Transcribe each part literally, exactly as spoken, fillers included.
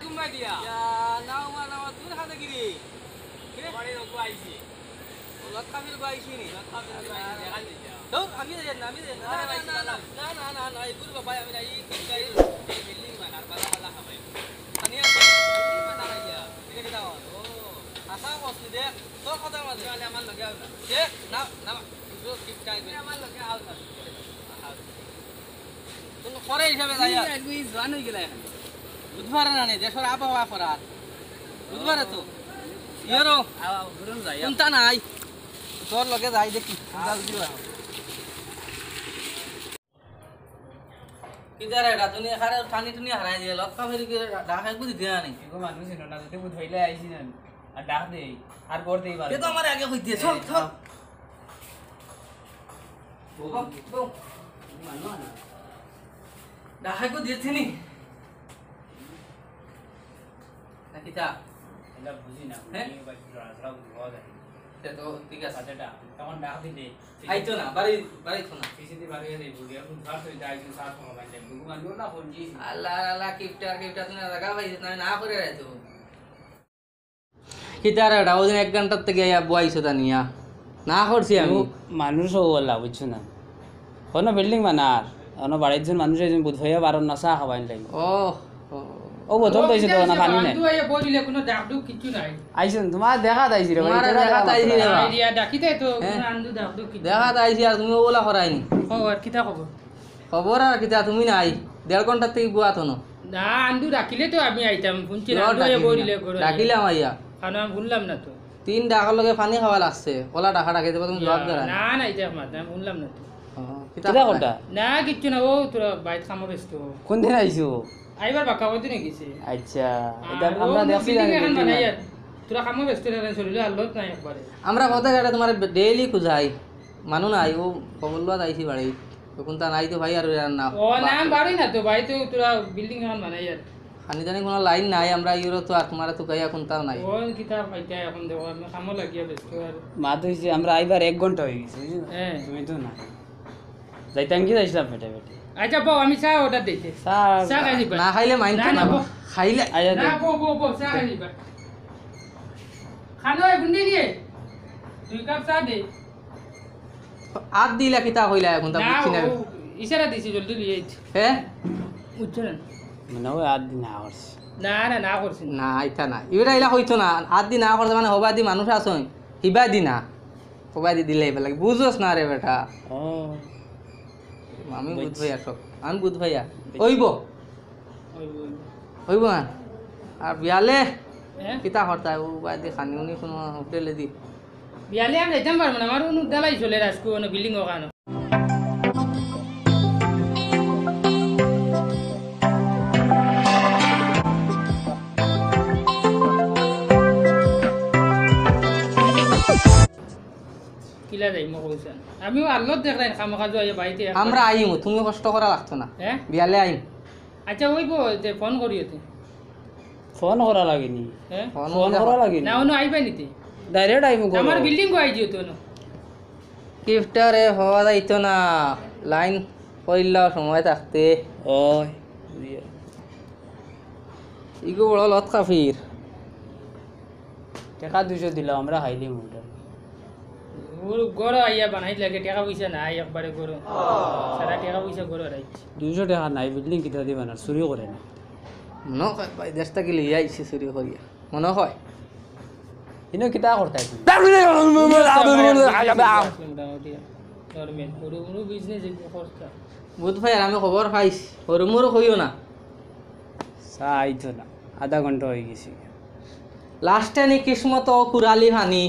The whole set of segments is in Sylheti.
ঘুমাই দিয়া। ইয়া, নাও মা, নাও মা, তুই খাতে গিরি। কে? বাড়ি লোক আইছি। ও, লটকা ফির গো আইছি নি? লটকা ফির গো আইছি, দেখা দিছে। ধুর, আমি যাই না, আমি যাই না। না, না, না, না, না, না, না, এই বুড়ো বাবা, আমি না, এই, এই, এই, এই বিল্ডিং বানার বালা বালা খাবাই। পানি আছে? বিল্ডিং বানার আইয়া। এটা কি দাও? ও, আশা করছি দেখ, তোর কথা মাঝে। তাহলে আমার লগে আও না। দেখ, না, না, দুটো টিপ চাই। তুমি আমার লগে আও না। আও। তুমি করে হিসাবে যাইয়া। তুমি একদম জোয়ান হয়ে গেলে এখন। বুধবারে না নি, দেশের আবহাওয়া করার। বুধবারে তো। ইয়ারো। আও, আও, ঘুরুন যাই, আও। চিন্তা নাই। তোর লগে যাই দেখি। চিন্তা যদি হয়। কিতা রে, রাতুনি এখানে টানি টুনি হারাই দিয়ে, লক্কা ফেরি করে ডাক একবার দিতে জানি। এগো মানুষ ছিল না, যদি বুধ হইলে আইছি না। আর ডাক দেই, আর গড় দেই বারো। এ তো আমার আগে কইতে, চল, চল। বউ, বউ, মানুষ না। ডাক একবার দিতে নি। না কিতা? এটা বুঝি না, হ্যাঁ? বুঝি বা কি করা, তোরা বুঝি পাওয়া যায়। সে তো ঠিক আছে। আচ্ছা, এটা তখন ডাক দিলে আইতো না, বাড়ি, বাড়ি তো না। পিছেদি বাড়ি হয়ে যাই, বুঝি এখন সার তো যাই, কিন্তু সার কোনো বাইরে। বুঝি মানে ওটা ফোন দিয়েছি। আল্লাহ, আল্লাহ, কিপটা, কিপটা, তুমি না জায়গা পাইছো, না, না করে রাখতো। কিতা রে, ওটা ওদিন এক ঘন্টার থেকে আইয়া বইছো তা নিয়া। না করছি আমি। মানুষ ও বললা, বুঝছো না? কোনো বিল্ডিং বানার, কোনো বাড়ির জন মানুষ একজন বুধ হইয়া বারো না চা খাবাইন লাগি। ও, ও। ও বোতল তো আইছে তো, না পানি নাই। আন্দু আইয়া বই দিলে কোনো ডাক ডুক কিচ্ছু নাই। আইছে না, তোমার দেখা তাইছি রে ভাই, তোমার দেখা তাইছি রে ভাই। আইডিয়া ডাকিতে তো হ্যাঁ? কোনো আন্দু ডাক ডুক কিচ্ছু দেখা নাই। তাইছি আর তুমি ওলা করাইনি। খবর, কিতা খবর? খবর আর কিতা, তুমি নাই। দেড় ঘন্টার থেকে বুয়া থনো। না, আন্দু ডাকিলে তো আমি আইতাম। শুনছি না, আন্দু আইয়া বই দিলে ঘরে। ডাকিলাম আইয়া। কারণ আমি শুনলাম না তো। তিন ডাকর লগে পানি খাওয়া লাগছে। ওলা ডাকা ডাকে দেবো, তুমি জবাব দেরা না। না, না, এটা মাত, আমি শুনলাম না তো। ও, কিতা কিতা কথা? কথা? না, কিচ্ছু না, ও তোরা বাইত কামো ব্যস্ত। কোন দিন আইছো? আইবার বাক্কা কদিন হয়ে গেছে। আচ্ছা, আর এটা ও আমরা দেখছি বিল্ডিং না, এখন বিল্ডিং বানাই নাই। আর তোরা কামো ব্যস্ত না, শরীরে আল্লত নাই একবারে। আমরা কথা কাটা তোমার ডেইলি খুঁজাই, মানু নাই, ও খবর লওয়া যাইছি বাড়ি, তখন তা নাই তো ভাই আর এরা না। ও না, আমি বারোই না তো ভাই, তো তোরা বিল্ডিং এখন বানাই আর। খানি জানি কোনো লাইন নাই, আমরা ইউরো তো আর তোমার তো গাইয়া কোনটাও নাই। ও কিতা পাইতা এখন দেখো, আমি কামো লাগিয়া ব্যস্ত আর। মাত হইছে, আমরা আইবার এক ঘন্টা হয়ে গেছে, বুঝছো? হ্যাঁ। তুমি তো না। যাইতাম কি যাইছিলাম পেটে পেটে। আচ্ছা, বউ, আমি চা অর্ডার দিতে। চা চা খাই দিবা। না খাইলে মাইন না, না, না, বউ। খাইলে আচ্ছা, না, দে। বউ, বউ, বউ, চা খাই দিবা। খানো, এ গুন্ডি নিয়ে। দুই কাপ চা দে। আত দিলা কিতা কইলা এখন, তা না, বুঝছি না। ও ইশারা দিছি, জলদি লিয়ে আইছি। হ্যাঁ? বুঝছো না? মানে, ওই আত দি না করছে। না, না, না করছি না। না, ইতা না। ইবেটা ইলা কইতো না। আত দি না করছে মানে, হবা দি মানুষ আছইন। হিবা দি না। হবা দি দিলে ইবা লাগে। বুঝোস না রে বেটা। ও। আমি বুঝ বুঝছি। ভাইয়া সব। আমি বুঝ ভাইয়া। বুঝছি। অইবো। অইবো, অইবো। অইবো না? আর বিয়ালে? হ্যাঁ? কিতা করতা? ও বাদে খানি উনি কোনো হোটেলে দি। বিয়ালে আমি যাইতাম পারবো না, আমার অনু দালাই চলে রাজকু, অনু বিল্ডিং ওখানো। কিলা যাইমু কইছাইন? আমিও আল্লত দেখরাম, খামোখা যাইয়া বাড়িতে এক আমরা আইমু, তুমি কষ্ট করা লাগতো না। হ্যাঁ? বিয়ালে আইম। আচ্ছা, ওই গো, যে ফোন করিও তে। ফোন করা লাগেনি। হ্যাঁ? ফোন ফোন করা করা লাগেনি। না, অনু আইবা নিতে। ডাইরেক্ট আইমু ঘরো। আমার বিল্ডিং গো আইজিও তো অনু। কিফটারে হওয়া যাইতো না, লাইন কইল্লা সময় থাকতে। ওই, বুঝিয়া। ইগো বড় লত কাফির। টেকা দুইশো দিলাম, আমরা খাইলিমু ওটা। ওর ঘর আইয়া বানাই লাগে, টেকা পয়সা নাই একবারে ঘর। সারা টেকা পয়সা ঘর হারাইছে। দুইশো টেকা নাই, বিল্ডিং কিতা দিবা না, চুরি করে না। মনো কয় ভাই, দেশটা গেলে ইয়া আইছে চুরি করিয়া। মনো কয়। ইনো কিতা করতাই তুমি? মোটামুটি। নরমাল, হুরু মুরু বিজনেস এগুলো করতা। বুধ ভাই, আর আমি খবর পাইছি, হুরু মুরু কইও না। চা আইতো না, আধা ঘন্টা হয়ে গেছে। লাস্টে নি কিসমত ও কুড়ালি পানি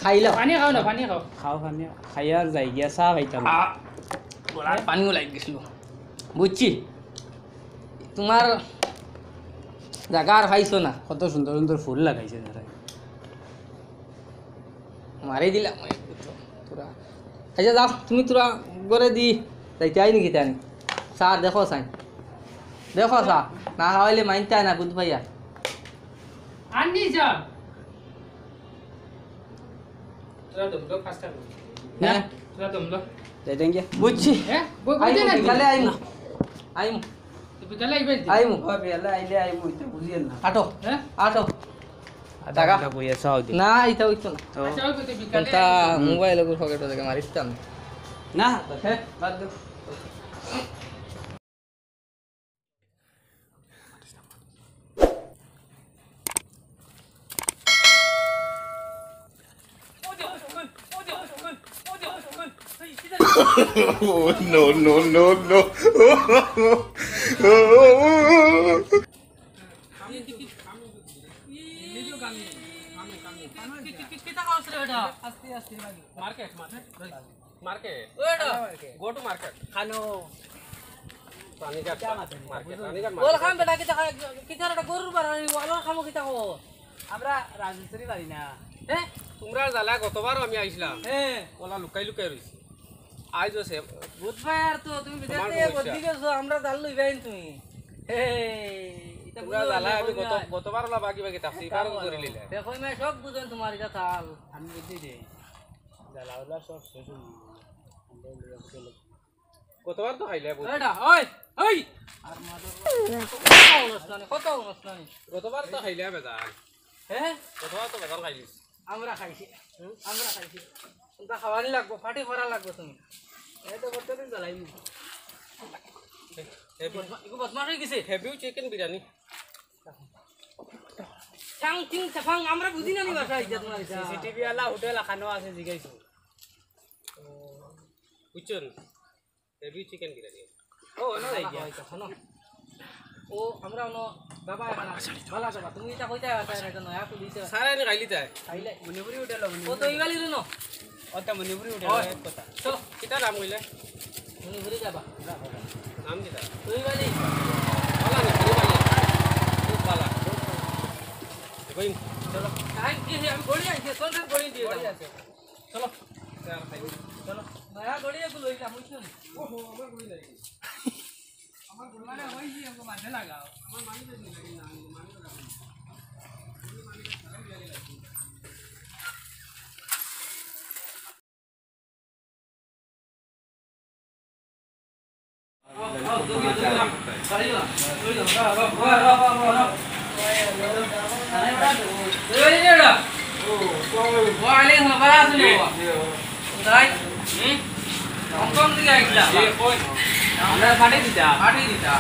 খাইলাম। পানি খাও না, পানি খাও। খাও পানি, খাইয়া যাই গিয়া চা খাইতাম। আ, গলার পানিও লাগি গেছিল। বুঝছি, তোমার জাগা আর পাইছো না। কত সুন্দর সুন্দর ফুল লাগাইছে তারা। মারি দিলাম ওই তো, তোরা। আচ্ছা, যাও, তুমি তোরা ঘরে দি যাইতে আইনি কিতা আনি? চা দেখো, চাই। দেখো, চা। না খাওয়াইলে মাইনতে আয় না, বুধ ভাইয়া। আননি চা। তোরা দমলো, পাঁচটা করো। হ্যাঁ? তোরা দমলো। যাইতেন গিয়া। বুঝছি। হ্যাঁ? বই, বই আইমু, দে না। বিকালে আইমু। আইমু। বিকালে আইবেন যে? আইমু। ও, বিকালে আইলে আইমু, ইতা বুঝিয়েন না। আটো। হ্যাঁ? আটো। আধা টাকা। ঘন্টা বইয়া চাও দি। না, ইতা অইতো না। তো? আচ্ছা, ওই তো বিকালে কোনটা আইবেন। মোবাইল ওগুলো পকেটো থেকে মারিতাম। না, হ্যাঁ? বাদ দেও। Oh, no, no, no, no. Market, market. Market. ওই এটা। Go to market। খানো। রানীঘাট মার্কেট, রানীঘাট মার্কেট। ওল খাম বেটা, কিতা খাই, কিতা একটা গরুর বাড়ি, ওল খামো কিতা খাবো? আমরা রাজমিস্ত্রি পারি না। হ্যাঁ? তোমরা জ্বালা গতবারও আমি আইছিলাম। হ্যাঁ। ওলা লুকাই লুকাই রইছি। আইজ আছে। বুধবার তো তুমি বিদেশ তোমার থেকে সমস্যা। বদলি গেছো, আমরা জাল লইবাই তুমি। হে, এটা তোমরা বুঝো জ্বালা না, আমি কই গত-, না। গতবার ওলা বাকি বাকি থাকছি, এবার করি লিলে। দেখো, আমি সব বুঝেন তোমার এটা তাল, আমি বুঝি দেই। জ্বালা ওলা সব শেষ হয়ে গেল। গতবার তো খাইলে বুঝি। এটা, ওই, ওই। আর মাদর কত অনুষ্ঠানে, কত অনুষ্ঠানে। গতবার তো খাইলে বেজান। হ্যাঁ? গতবার তো বেজান খাইলিস। আমরা খাইছি। হুম? আমরা খাইছি। তোমরা খাওয়ানি লাগবো, পার্টি করা লাগবো তুমি। এই তো প্রত্যেকদিন জ্বালাইনি। হেভি, বদমা-, এগো বদমাশ হয়ে গেছে। Heavy chicken biryani. চাং চিং চাফাং, আমরা বুঝি না নি ভাষা, ইজ্জত মারি। সিসিটিভি আলা হোটেল আখানো আছে, জিগাইছো। বুঝছো নি? Heavy chicken biryani. ও, না, না, না, না। ও, আমরা অনো দাবা এখন আছে। বালা দাবা। তুমি এটা কইতে পারো, এটা নয়া খুলিছে। সারা এনে খাইলি তাই? খাইলে। মণিপুরি হোটেল, ও, তো ইবালি রে ন। ওটা মণিপুরি হোটেল, ওই। এক কথা। চলো। কিতা নাম কইলে? মণিপুরি দাবা। নাম কিতা? তো ইবালি। বালা না, খুব বালা। খুব বালা। কই? চলো। টাইম কি, আমি ঘড়ি আনছি, কোন টাইম ঘড়ি দিয়ে দাও। ঘড়ি আছে। চলো। চলো। নয়া ঘড়ি এগুলো লইলাম, বুঝছো নি? ওহো, আমার ঘড়ি নাই। আমার ঘড়ি মানে ওই যে আমাকে মাঝে লাগাও। আমার মানি ব্যাগ নেই, না, মানি ব্যাগ রাখো। আমরা পার্টি দিতা। পার্টি দিতা।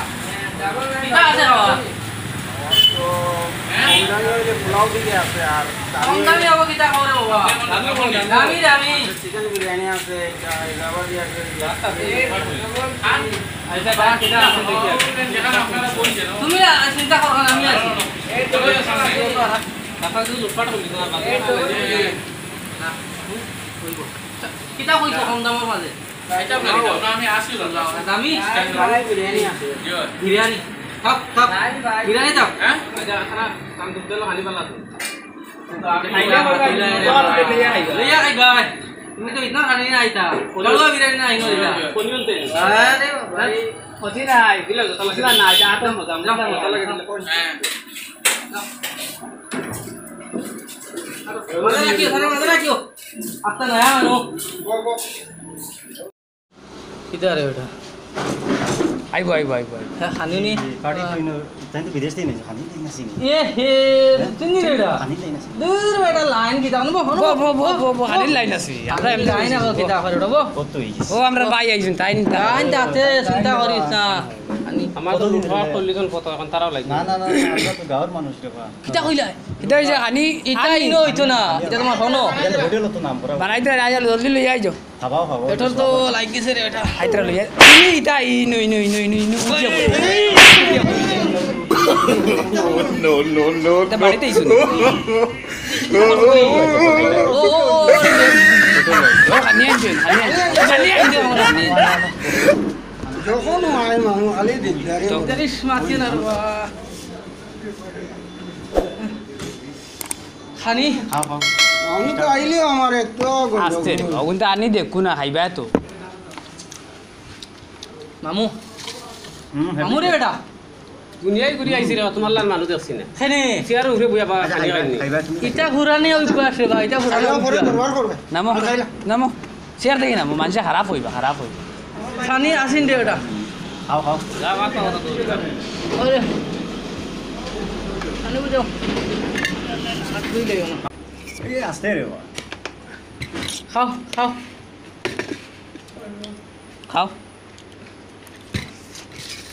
কিতা আছে বাবা? তো কম দামি অইলে পোলাও দিকে আছে, আর কম দামি হবো কিতা করে বাবা? দামি, দামি। চিকেন বিরিয়ানি আছে, হায়দ্রাবাদি আছে। আচ্ছা, বাবা, কিতা আছে দেখি। তুমি না চিন্তা করো না, আমি আছি। এই তো, এই তো, এই তো। কিতা কইছো কম দামর মাঝে? এটা না, এটা না, আমি আসি দাদা। দামি? বিরিয়ানি আছে। বিরিয়ানি। থাক, থাক। বিরিয়ানি থাক। হ্যাঁ? আচ্ছা, খানা কাম করতে হলো, খালি পাল্লা তো। লইয়া খাই ভাই। তুমি তো ইতনা খানি না আইতা। কালুয়া বিরিয়ানি না আইনো দিলা। আরে বাবা। অতি নাই। দিলে তো তাহলে না, এটা আটার মজা, মজা লাগে। হ্যাঁ। মজা রাখিও, সারা মজা রাখিও। আস্তা নয়া মানু। কিতা রে ওটা? আইবো, আইবো, আইবো, আইবো। হ্যাঁ, খানি নি? পার্টি তো ইনো, তাই তো বিদেশ থেকে নিয়েছে, খানি তাই না চিনি। এ হে, চিনি রে এটা? খানি তাই না চিনি। দূর বেটা, লাইন কিতা, অনুভব, অনুভব। বো, বো, বো, বো, বো, খানির লাইন আছে। আমরা এমনি লাইন আবার কিতা করে ওটা, বো? কত হয়ে গেছে? ও, আমরা ভাই আইছেন, তাই না? তাই না, তে চিন্তা করিস না। খানি। আমার তো কতদিন লুঠা ধরে? চল্লিশ জন কত, এখন তারাও লাগবে। না, না, না, না, আমরা তো গাঁওর মানুষ রে বা। কিতা কইলা? এটা হইছে খানি, ইটা খানি ইনো হইতো না। এটা তোমার হনো। এটা হোটেল তো নাম করা। বানাইতে আইয়া জলদি লই আইজো। খাবাও, খাবাও, পেট্রোল তো খাবাও। লাগ গেছে রে বেটা। আইতরা লইয়া। ইনি ইতা ইনু, ইনু, ইনু, ইনু, ইনু, উঠিয়া বই। উঠিয়া বই। No, no, no, এটা no। বাড়িতে আইছো নি? ও, ও, ও, ও, ও, খানি আনছেন, খানি আনছেন। খানি আনছেন, খানি। যখন মায় মামু খালি দিকদারি। দিকদারি মাতিয়ে না রে বাবা। খানি? খাও, খাও। আমি তো আইলেও আমার একটু আস্তে রে, গন্ডগোল। অগুন তো আনি দেখু না, খাইবা তো। মামু। হুম, মামু রে বেটা। দুনিয়ায় ঘুরি আইছি রে, তোমার লাল মানুষ দেখছি না। খেনে? চেয়ার উপরে বইয়া বা আচ্ছা, খানি খাইবা, খাইনি। খাইবা তুমি? ইটা ঘুরানি অভ্যাস রে বা, ইটা ঘুরানি খাইবা পরে অভ্যাস। দরবার করবে। নামো, আর খাইলা? নামো। চেয়ার দেখি নামো, মানুষে খারাপ হইবা, খারাপ হইবা। খানি আসিন রে বেটা। খাও, খাও। যা, ভাত খাও, ভাত খাও। ওরে। আনে বুঝো। হাত ধুই লইও না। এই আস্তে রে বাবা। খাও, খাও। খাও।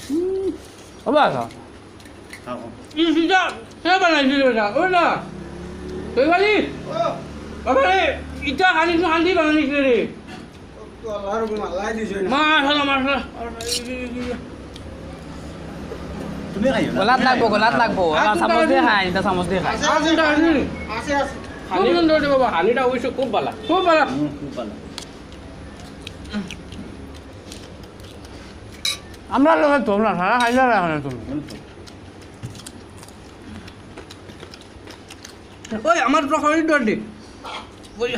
হুম। ও বাবা, খাও। খাও, খাও। ই সিটা কে বানাইছিল এটা? ওই না? তুই খালি? বাবা রে, ইটা খালি তুই আনতে বানাইছিল রে। তো আল্লাহর হুকুম, আল্লাহ দিছে না। মাশাআল্লাহ, মাশাআল্লাহ। তুমি খাইও না। গলাত লাগবো, গলাত লাগবো। আর ওরা চামচ দিয়ে খায়, এটা চামচ দিয়ে খায়। আছে, আছে, আছে, আছে। খুব সুন্দর রে বাবা। পানিটা অবশ্য খুব ভালা। খুব ভালা। হুম, খুব ভালা। আমরা লোকে তোমরা সারা খাইলে রাখো না তুমি। হুম, তো। ওই, আমার তো খাওয়াই দরদি। ওই।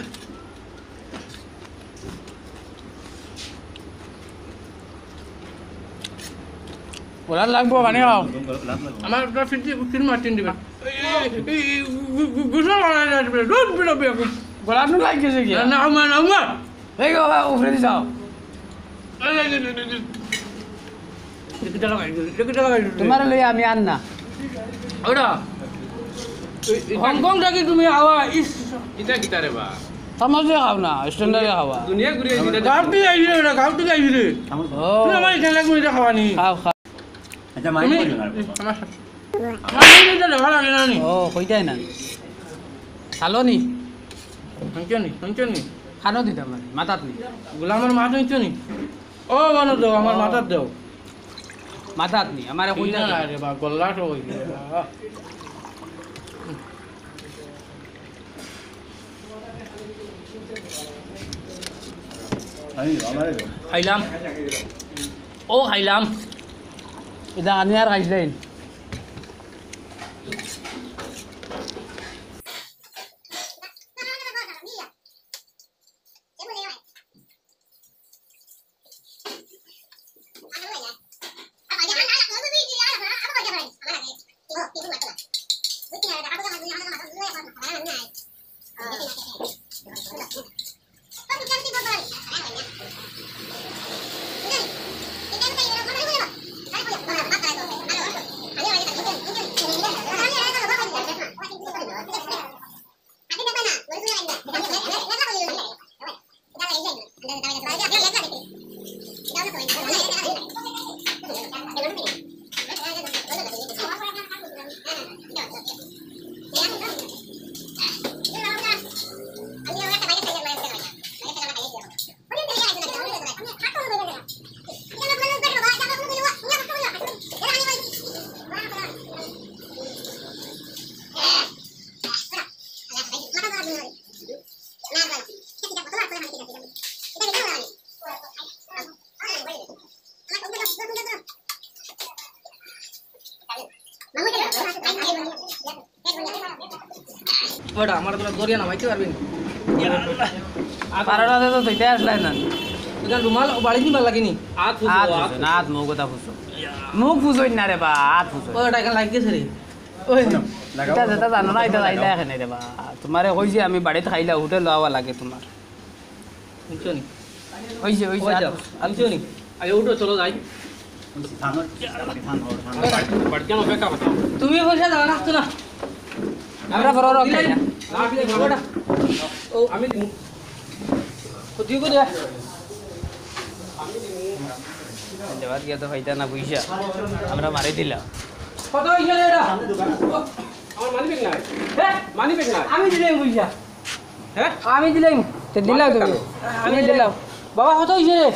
গলাত লাগবো, পানি খাও। আমার একটা ফিরতি, ফির মার্টিন দিবেন। এই, এই, এই, এই, গু-, গু-, গুসল মারা যায়, রোদ বেরোবে এখন। গলাত লাগি গেছে কি? না, না, আমার, আমার। এই গো বাবা, উপরে দি যাও। এই, এই, এই, এই, এই। এটা কিটা লাগাই দিল? এটা কিটা লাগাই দিল? তোমারে লই আমি আর না। ওটা। এই, এই, হংকং থাকি তুমি আওয়া, ইস। ইটা কিতা রে বা? চামচ দিয়ে খাও না, স্ট্যান্ডার্ডে খাওয়া। দুনিয়া ঘুরে আইছি, ইটা গাঁও থেকে আইবি রে, এটা গাঁও থেকে আইবি রে। ও। তুই আমার এখানে লাগবে, এটা খাওয়া নি। খাও, খাও। আচ্ছা, মাই তুমি, কইলো না। আমার, আমার এটা দেখা লাগে না নি। ও, কইতাই না। খালো নি? শুনছো নি? শুনছো নি? খানো দিতাম না, মাথাত নি। গোলামের মাথা শুনছো নি? ও, বানো দেও, আমার ও। মাথাত দেও। মাথাত নি, আমারে কইতা না রে বা, গল্লা তো হইছে। খাইলাম। ও খাইলাম। এটা আনি আর খাইছিলেন। ওটা আমার তোরা দরিয়া নামাইতে পারবি না। পারার আগে তো তুইতে আসলাই না। এখানে রুমাল বাড়ি নিবার লাগেনি। আত ফুসো, আত আত ফুসো। না, আত মুখ কথা ফুসো। মুখ ফুসোই না রে বা, আত ফুসো। ওটা এখানে লাগি গেছে রে। ওই, শোনো, লাগাও। এটা যেটা জানো না, এটা লাগাও। লাইলা এখানে রে বা। তোমারে কইছি আমি বাড়িত খাইলা, হোটেল লওয়া লাগে তোমার। বুঝছো নি? ওই যে, ওই যে, ওই যে, আর বুঝছো নি? আগে উঠো, চলো যাই। থানো, থানো, থানো। বাড়ি, বাড়ি কেন বেকা কথা? তুমি পয়সা দাও, রাখতো না। আমরা বড় বড় খাই না। না, আপনি বড়টা। ও, আমি দিমু। ও, তুই কোথায়? আমি দিমু। দেওয়াত গিয়া তো পাইতা না পয়সা। আমরা মারি দিলাম। কত হইছে রে এটা? ও, আমার মানি ব্যাগ নাই। হ্যাঁ? মানি ব্যাগ নাই। আমি দিলাম পয়সা। হ্যাঁ? আমি দিলাম। তে দিলাও তুমি। আমি দিলাও। বাবা, কত হইছে রে?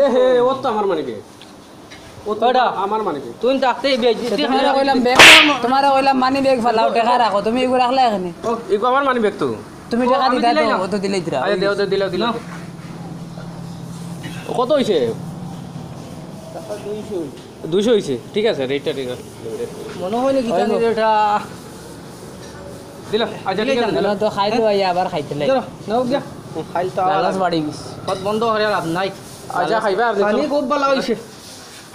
এ হে, ও তো আমার মানি ব্যাগ। ও তো ওটা? আমার মানি ব্যাগ। তুমি থাকতে এই বেজ্জতি তোমারে কইলাম ব্যাগ, তোমারে কইলাম মানি ব্যাগ ফালাও, টেকা রাখো। তুমি এগু রাখলা এখানে। ও, এগু আমার মানি ব্যাগ তো। তুমি ও, টেকা আমি দিতা তো, দিলাইলাম। ও তো দিলাই দিরা। আরে, দেও, দেও, দিলাও, দিলাও। না। কত হইছে? টাকা দুইশো। দুইশো হইছে, ঠিক আছে, রেটটা ঠিক আছে। মনে হয় না কি জানি রে এটা। দিলাম, আচ্ছা, ঠিক আছে, দিলাম। তো খাইলো, আইয়া আবার খাইতে লাগে। চলো, নাও গিয়া। খাইল তো আবার লালাস বাড়ি গেছে। পথ বন্ধ করে লাভ নাই। আচ্ছা, খাইবা আপনি? পানি খুব ভালো হইছে।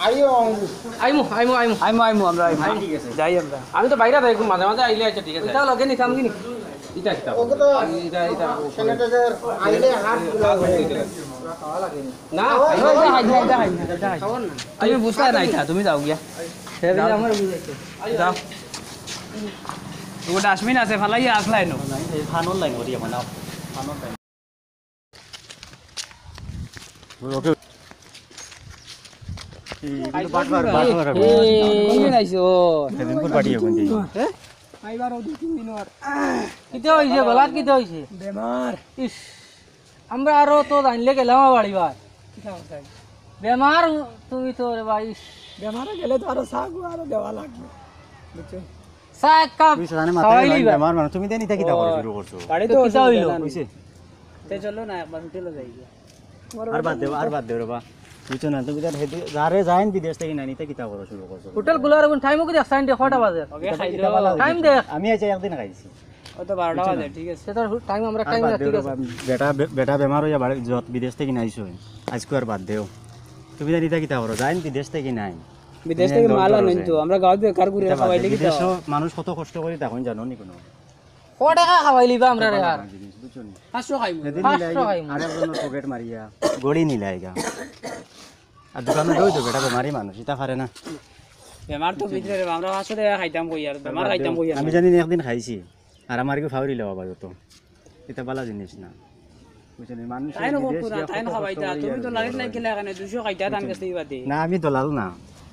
আইও, আইমু, আইমু, আইমু। আইমু, আইমু, আমরা আইমু। আইমু। ঠিক আছে। যাই আমরা। আমি তো বাইরে থাকি, মাঝে মাঝে আইলে আচ্ছা, ঠিক আছে। ওইটাও লগে নিতাম কি নি? এটা, এটা। ওকে তো এটা, এটা। স্যানিটাইজার আইলে হাত ধুলা হয়। না, খাওয়া লাগে না। না, খাওয়া লাগে না। তুমি বুঝলায় না ইটা, তুমি যাও গিয়া। যাও। যাও। ও ডাস্টবিন আছে, ফালাইয়া আসলাই নো। এই ফানোর লাইন করিয়া বানাও। ফানোর লাইন। ওকে। এই, কিন্তু বাটবার, বাটবার, বাটবার। কোন দিন আইছো? সেদিন কোন পার্টি এখন দিই? হ্যাঁ? আইবার ও দুই তিন দিন আর। কিতা অইছে? গলাত কিতা অইছে? বেমার। ইস, আমরা আরো তো জানলে গেলাম বাড়ি ভাই। কিতা অইছে? বেমার তুমি তো রে ভাই, ইস। বেমারে গেলে তো আরো চা গু আরো দেওয়া লাগবে। বুঝছো? চা এক কাপ তুই সাজানে মাথায় খাওয়াইলি ভাই। বেমার মানুষ, তুমি দেন ইতা কিতা করা শুরু করছো? বাড়ি তো তো কিতা অসুবিধা অইলো? নাই। অইছে? তে চলো না, একবার হোটেলে যাই গিয়া। আর বাদ দেও, আর বাদ দেও রে বা। বুঝছো না, তুমি তার হেদি-, যারে যাইন বিদেশ থাকি নাইন, ইতা কিতা করা শুরু করছো? হোটেল খোলার এখন টাইমও কি দেখ, সাইন দে, কয়টা বাজে? ওকে, খাই টাইম দেখ। আমি আইছি একদিন খাইছি। ও তো বারোটা বুঝছো বাজে, না? ঠিক আছে। সে তার টাইম আমরা আর টাইম বাদ রাখি দেও রে বা, বেটা বে-, বেটা বেমার অইয়া বাড়ি যত বিদেশ থাকি নাইছো। আজকে আর বাদ দেও। তুমি জানি ইতা কিতা করো, যাইন বিদেশ থাকি নাইন। বিদেশ তুমি থাকি এন্ডোর মাল করো আনইন যে। তো, আমরা গাঁওত বেকার করি ইতা বাদ খাওয়াইলে দেও। কিতা বিদেশও হয়? মানুষ কত কষ্ট করি তখন জানো নি কোনো। ক টাকা খাওয়াইলিবা আমরা রে আর? জিনিস, বুঝছো নি? পাঁচশো খাইমু। সেদিন পাঁচশো নিলাইগা, খাইমু। আরেকজনের পকেট মারিয়া, গড়ি নিলাইগা। আর দোকানো যাও তো বেটা বেমারি মানুষ, ইতা পারে না। বেমার তো ভিতরে রে, আমরা পাঁচশো টাকা খাইতাম কই আর, বেমার খাইতাম কই আর। আমি জানি না একদিন খাইছি, আর আমার কি ফাউরি লেওয়া বাজে তো। ইতা বালা জিনিস না। বুঝছো নি? মানুষ তাই না, বিদেশ গিয়া কত কষ্ট খাওয়াইতা, করি তুমি আর তো লালিত কি নাই করে। খেলে এখানে দুইশো খাইতা ধান গাছ থেকে বাদে। না, আমি দলাল না।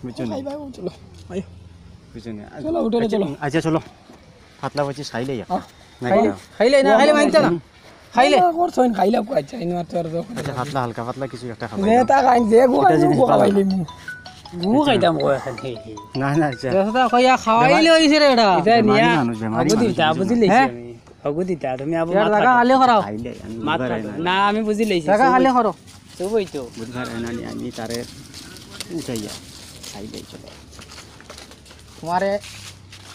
বুঝছো নি? খাইবা, চলো। আইও। বুঝছো নি? চলো, হোটেলে আচ্ছা, চলো। আচ্ছা, চলো। পাতলা বলছি, খাইলে ইয়া। আহ, নাই খাইলে, খাইলে। খাইলে না, খাইলে মানতে না। খাইলে। না, করছো, খাইলে কই, চাই না, তোর তো। আচ্ছা, পাতলা, হালকা পাতলা কিছু একটা খাবো। যে তা খাই, যে গু এটা খাই, জিনিস গু ভালো খাওয়াইলি না। মু। গু খাইতাম গো এখন। না, না, আচ্ছা। যেটা কইয়া খাওয়াইলে অইছে রে এটা। এটা বেমারি নিয়া মানুষ, বেমারি অগু মানুষ, দিতা, বুঝছো বুঝলি না? হ্যাঁ? আমি। অগু দিতা, তুমি আবু ইয়ার মাত জাগা কাটো। খালি করাও। খাইলে, আমি মাত বুঝবার কাটো। না। না, আমি বুঝি লাইছি। জাগা খালি করো। চুপ অই তো। বুঝবার না, আমি, আমি তারে উঠাইয়া খাইলে চলো। তোমারে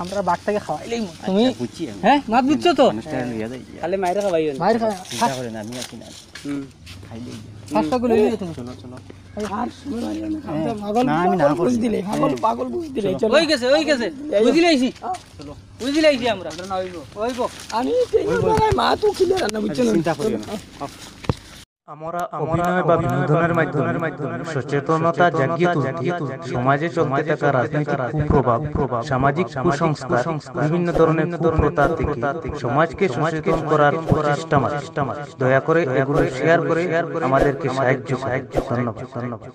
আমরা বাঘ থেকে খাওয়াইলেই মনে। তুমি আচ্ছা, বুঝছি আমি। হ্যাঁ, মাত বুঝছো তো? মানুষটা লইয়া যাই গিয়া। খালি মাইরে খাওয়াইও না। মাইর খাওয়া। চিন্তা করে না, আমি আছি না। হুম। খাইলে গিয়া। পাঁচটা গুলো নিয়ে তুমি। চলো, চলো। আর শুনো না, না, পাগল, না, আমি না পাগল করি বুঝ না। দিলে, পাগল, হ্যাঁ। পাগল বুঝ দিলে, চলো। চলো। ওই গেছে, ওই গেছে। এই বুঝি লাইছি। চলো। বুঝি লাইছি আমরা। আমরা না অইবো। অইবো। আমি তো এই ওইবো। জায়গায় মা তো কিনে রান্না বুঝছো আচ্ছা, না? চিন্তা করিও না। চলো। আমরা অভিনয় বা বিনোদনের মাধ্যমে সচেতনতা জাগিয়ে তুলতে, সমাজে চলতে থাকা রাজনৈতিক কুপ্রভাব, সামাজিক কুসংস্কার, বিভিন্ন ধরনের কুপ্রথা থেকে সমাজকে সচেতন করার প্রচেষ্টা মাত্র। দয়া করে এগুলো শেয়ার করে আমাদেরকে সাহায্য করুন। ধন্যবাদ।